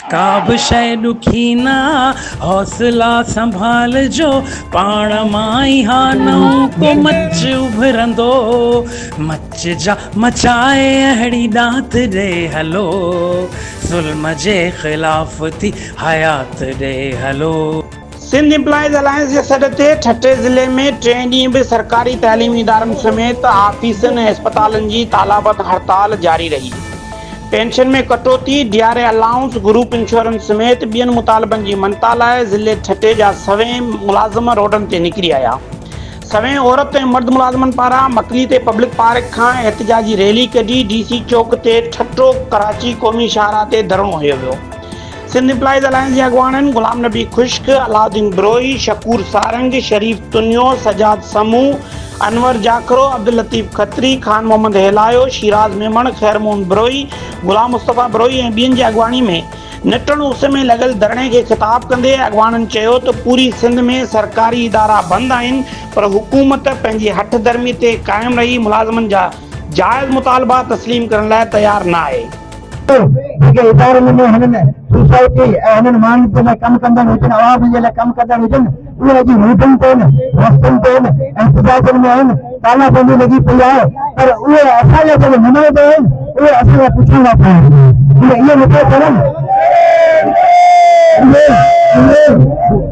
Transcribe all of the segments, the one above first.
ڪا به شيء ڏکي نه آ، حوصلا سنڀالجو، پاڻ مان ئي ها نئون ڪو مچ اڀرندو، مچ جا مچائي اهڙي ڏات ڏي هلو، ظلم جي خلاف ٿي حيات ڏي هلو. سنڌ امپلائيز الائنس جي سڏ تي ٺٽي ضلعي ۾ ٽئين ڏينهن به سرڪاري تعليمي ادارن سميت آفيسن ۽ اسپتالن جي تالابند هڙتال جاري رهي. پينشن ۾ ڪٽوتي، D R A allowance, group insurance سميت ٻين مطالبن جي مڃتا لاء ضلعي ٺٽي جا سوين ملازم روڊن تي نڪري آيا. سوين عورت ۽ مرد ملازمن پاران مڪلي تي پبلڪ پارڪ کان احتجاجي ريلي ڪڍي ڊي سي چوڪ تي ٺٽو ڪراچي قومي شاهراهه تي ڌرڻو هنيو ويو. سنڌ امپلائيز الائنس جي اڳواڻن غلام نبي خشڪ، علاؤالدين بروهي، شڪور سارنگ، شريف تنيو، سجاد سمون، انور جاکرو، عبداللطيف کتري، خان محمد هيلايو، شيراز ميمڻ، خير محمد بروهي، غلام مصطفيٰ بروهي ۽ ٻين جي اڳواڻي ۾ نٽهڻ اس ۾ لڳل ڌرڻي کي خطاب ڪندي اڳواڻن چيو ته پوري سنڌ ۾ سرڪاري ادارا بند آهن پر حڪومت پنهنجي هٺ ڌرمي تي قائم رهي ملازمن جا جائز مطالبا تسليم ڪرڻ لاء تيار نه آهي. جيڪي ادارن ۾ هنن سوسائٽي ۽ هنن ماڻهن جي لاء ڪم ڪندڙ هجن، عوام جي لاء ڪم ڪندڙ هجن، اهي اڄ روڊن تي آهن، رستن تي آهن، احتجاجن ۾ آهن، تالا بندي لڳي پئي آهي پر اهي اسان جا جيڪي نمائندا آهن اهي اسان کان پڇڻ لاء تيار نه آهن، اهي اهو نٿا ڪرن، اهي اهي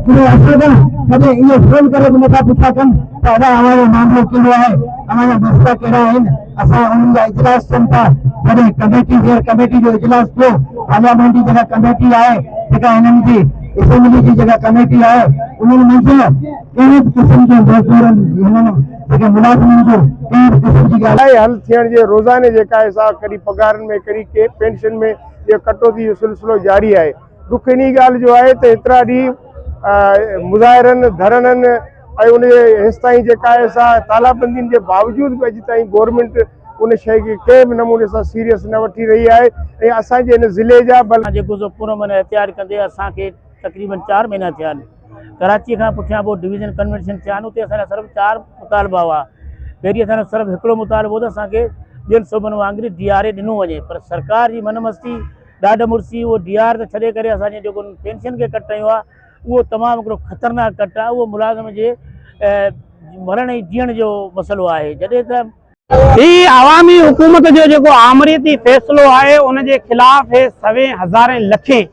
اهي اسان کان ڪڏهن اهو فون ڪري به نٿا پڇا ڪن ته ادا اوهان جو معاملو ڪهڙو آهي، اوهان جا مسئلا ڪهڙا آهن. اسان انهن جا اجلاس ٿين ٿا، جڏهن ڪميٽي غير ڪميٽي جو اجلاس ٿيو، پارليامينٽ جي جيڪا ڪميٽي آهي، جيڪا هنن جي اسيمبلي جي جيڪا ڪميٽي آهي، انهن منجهه ڪنهن به قسم جو مزدورن هنن جيڪي ملازمن جو ڪنهن به قسم جي ڳالهه. حل ٿيڻ جي روزاني جيڪا آهي سا ڪڏهن پگهارن ۾ ڪڏهن پينشن ۾ اهو ڪٽوتي جو سلسلو جاري آهي. ڏک انهي ڳالهه جو آهي ته ايترا ڏينهن مظاهرن، ڌرڻن ۽ ان جي هيستائين جيڪا آهي سا تالابندين جي باوجود به اڄ تائين گورنمينٽ ان شيء کي ڪنهن به نموني سان سيريس نه وٺي رهي آهي ۽ اسان جي هن ضلعي جا بل. جيڪو سو پرامن احتجاج ڪندي اسان کي تقريبن چار مهينا ٿيا آهن. ڪراچيء کان پٺيان پوء ڊويزن ڪنوينشن ٿيا آهن اتي اسان جا صرف چار مطالبا هئا. پهرين اسان جو صرف هڪڙو مطالبو هو ته اسان کي ٻين صوبن وانگر ڊي آر اي ڏنو وڃي پر سرڪار جي من مستي ڏاڍ مڙسي اهو ڊي آر ته ڇڏي ڪري اسان جي جيڪو پينشن کي ڪٽ هنيو آهي اهو تمام هڪڙو خطرناڪ ڪٽ آهي اهو ملازم جي مرڻ ۽ جيئڻ جو مسئلو آهي جڏهن ته. هي عوامي حڪومت جو جيڪو آمريتي فيصلو آهي ان جي خلاف هي سوين هزارين لکين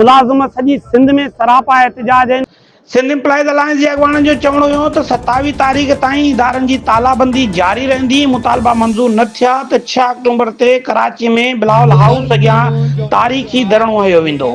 ملازم سڄي سنڌ ۾ سراپا احتجاج آهن. سنڌ امپلائيز الائنس جي اڳواڻن جو چوڻ هيو ته 27 تاريخ تائين ادارن جي تالابندي جاري رهندي، مطالبا منظور نه ٿيا ته ڇهه آڪٽومبر تي ڪراچي ۾ بلاول هائوس اڳيان تاريخي ڌرڻو هنيو ويندو.